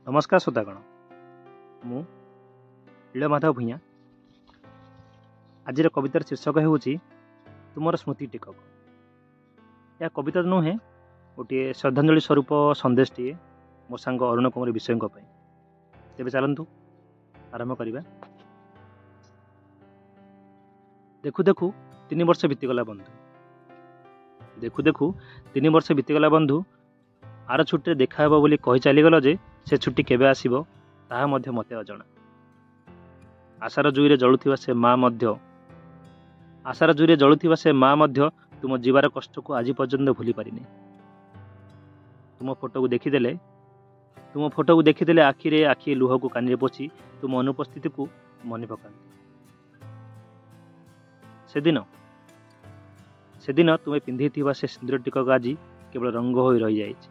ନମସ୍କାର ଶ୍ରୋତାଗଣ, ମୁଁ ନୀଳମାଧବ ଭୂୟାଁ। ଆଜିର କବିତାର ଶୀର୍ଷକ ହେଉଛି ତୁମର ସ୍ମୃତି ଟିକକ। ଏହା କବିତା ନୁହେଁ, ଗୋଟିଏ ଶ୍ରଦ୍ଧାଞ୍ଜଳି ସ୍ୱରୂପ ସନ୍ଦେଶଟିଏ ମୋ ସାଙ୍ଗ ଅରୁଣ କୁମାର ବିଷୟଙ୍କ ପାଇଁ। ତେବେ ଚାଲନ୍ତୁ ଆରମ୍ଭ କରିବା। ଦେଖୁ ଦେଖୁ 3 ବର୍ଷ ବିତିଗଲା ବନ୍ଧୁ, ଦେଖୁ ଦେଖୁ 3 ବର୍ଷ ବିତିଗଲା ବନ୍ଧୁ। ଆର ଛୁଟିରେ ଦେଖା ହେବ ବୋଲି କହି ଚାଲିଗଲ ଯେ, ସେ ଛୁଟି କେବେ ଆସିବ ତାହା ମଧ୍ୟ ମୋତେ ଅଜଣା। ଆଶାର ଜୁଇରେ ଜଳୁଥିବା ସେ ମା ମଧ୍ୟ, ଆଶାର ଜୁଇରେ ଜଳୁଥିବା ସେ ମା ମଧ୍ୟ ତୁମ ଯିବାର କଷ୍ଟକୁ ଆଜି ପର୍ଯ୍ୟନ୍ତ ଭୁଲି ପାରିନି। ତୁମ ଫଟୋକୁ ଦେଖିଦେଲେ, ତୁମ ଫଟୋକୁ ଦେଖିଦେଲେ ଆଖିରେ ଆଖି ଲୁହକୁ କାନିରେ ପୋଛି ତୁମ ଅନୁପସ୍ଥିତିକୁ ମନେ ପକାନ୍ତି। ସେଦିନ ତୁମେ ପିନ୍ଧିଥିବା ସେ ସିନ୍ଦୁର ଟିକକ ଆଜି କେବଳ ରଙ୍ଗ ହୋଇ ରହିଯାଇଛି।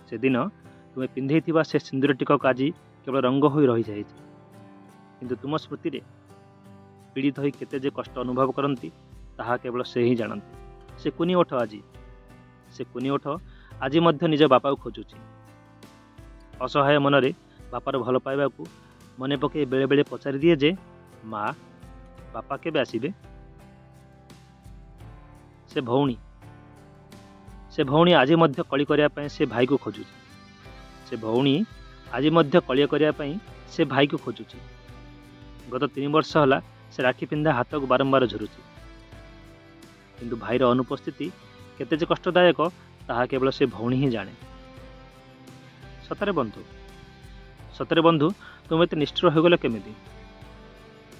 ସେଦିନ ତୁମେ ପିନ୍ଧେଇଥିବା ସେ ସିନ୍ଦୁର ଟିକକ ଆଜି କେବଳ ରଙ୍ଗ ହୋଇ ରହିଯାଇଛି। କିନ୍ତୁ ତୁମ ସ୍ମୃତିରେ ପୀଡ଼ିତ ହୋଇ କେତେ ଯେ କଷ୍ଟ ଅନୁଭବ କରନ୍ତି ତାହା କେବଳ ସେ ହିଁ ଜାଣନ୍ତି। ସେ କୁନି ଓଠ ଆଜି, ସେ କୁନି ଓଠ ଆଜି ମଧ୍ୟ ନିଜ ବାପାକୁ ଖୋଜୁଛି। ଅସହାୟ ମନରେ ବାପାର ଭଲ ପାଇବାକୁ ମନେ ପକାଇ ବେଳେବେଳେ ପଚାରିଦିଏ ଯେ, ମା, ବାପା କେବେ ଆସିବେ? ସେ ଭଉଣୀ, ସେ ଭଉଣୀ ଆଜି ମଧ୍ୟ କଳି କରିବା ପାଇଁ ସେ ଭାଇକୁ ଖୋଜୁଛି। ସେ ଭଉଣୀ ଆଜି ମଧ୍ୟ କଳି କରିବା ପାଇଁ ସେ ଭାଇକୁ ଖୋଜୁଛି। ଗତ 3 ବର୍ଷ ହେଲା ସେ ରାକ୍ଷୀ ପିନ୍ଧା ହାତକୁ ବାରମ୍ବାର ଝୁରୁଛି। କିନ୍ତୁ ଭାଇର ଅନୁପସ୍ଥିତି କେତେ ଯେ କଷ୍ଟଦାୟକ ତାହା କେବଳ ସେ ଭଉଣୀ ହିଁ ଜାଣେ। ସତରେ ବନ୍ଧୁ, ସତରେ ବନ୍ଧୁ, ତୁମେ ଏତେ ନିଷ୍ଠୁର ହୋଇଗଲ କେମିତି?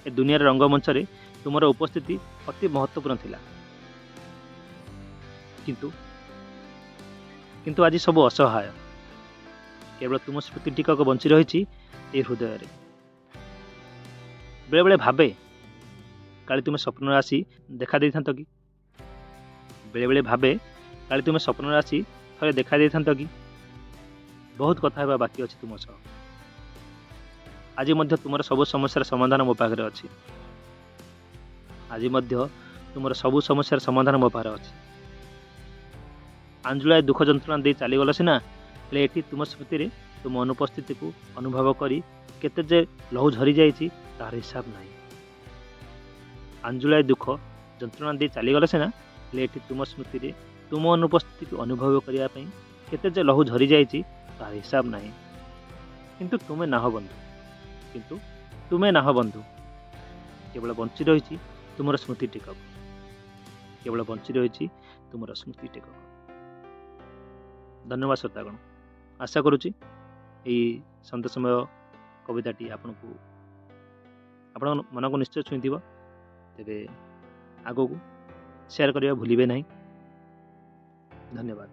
ଏ ଦୁନିଆର ରଙ୍ଗମଞ୍ଚରେ ତୁମର ଉପସ୍ଥିତି ଅତି ମହତ୍ତ୍ୱପୂର୍ଣ୍ଣ ଥିଲା, କିନ୍ତୁ କିନ୍ତୁ ଆଜି ସବୁ ଅସହାୟ। କେବଳ ତୁମ ସ୍ମୃତି ଟିକକ ବଞ୍ଚି ରହିଛି ଏ ହୃଦୟରେ। ବେଳେବେଳେ ଭାବେ କାଳେ ତୁମେ ସ୍ୱପ୍ନରେ ଆସି ଦେଖା ଦେଇଥାନ୍ତ କି? ବେଳେବେଳେ ଭାବେ କାଳେ ତୁମେ ସ୍ୱପ୍ନରେ ଆସି ଥରେ ଦେଖା ଦେଇଥାନ୍ତ କି? ବହୁତ କଥା ହେବା ବାକି ଅଛି ତୁମ ସହ। ଆଜି ମଧ୍ୟ ତୁମର ସବୁ ସମସ୍ୟାର ସମାଧାନ ମୋ ପାଖରେ ଅଛି। ଆଜି ମଧ୍ୟ ତୁମର ସବୁ ସମସ୍ୟାର ସମାଧାନ ମୋ ପାଖରେ ଅଛି। ଆଞ୍ଜୁଳାଏ ଦୁଃଖ ଯନ୍ତ୍ରଣା ଦେଇ ଚାଲିଗଲ ସିନା, ହେଲେ ଏଠି ତୁମ ସ୍ମୃତିରେ ତୁମ ଅନୁପସ୍ଥିତିକୁ ଅନୁଭବ କରି କେତେ ଯେ ଲହୁ ଝରିଯାଇଛି ତାହାର ହିସାବ ନାହିଁ। ଆଞ୍ଜୁଳାଏ ଦୁଃଖ ଯନ୍ତ୍ରଣା ଦେଇ ଚାଲିଗଲ ସିନା, ହେଲେ ଏଠି ତୁମ ସ୍ମୃତିରେ ତୁମ ଅନୁପସ୍ଥିତିକୁ ଅନୁଭବ କରିବା ପାଇଁ କେତେ ଯେ ଲହୁ ଝରିଯାଇଛି ତାହାର ହିସାବ ନାହିଁ। କିନ୍ତୁ ତୁମେ ନାହ ବନ୍ଧୁ, କିନ୍ତୁ ତୁମେ ନାହ ବନ୍ଧୁ। କେବଳ ବଞ୍ଚି ରହିଛି ତୁମର ସ୍ମୃତି ଟିକକ, କେବଳ ବଞ୍ଚି ରହିଛି ତୁମର ସ୍ମୃତି ଟିକକ। ଧନ୍ୟବାଦ ଶ୍ରୋତାଗଣ। ଆଶା କରୁଛି ଏଇ ସନ୍ଦେଶମୟ କବିତାଟି ଆପଣଙ୍କୁ, ଆପଣଙ୍କ ମନକୁ ନିଶ୍ଚୟ ଛୁଇଁଥିବ। ତେବେ ଆଗକୁ ସେୟାର କରିବା ଭୁଲିବେ ନାହିଁ। ଧନ୍ୟବାଦ।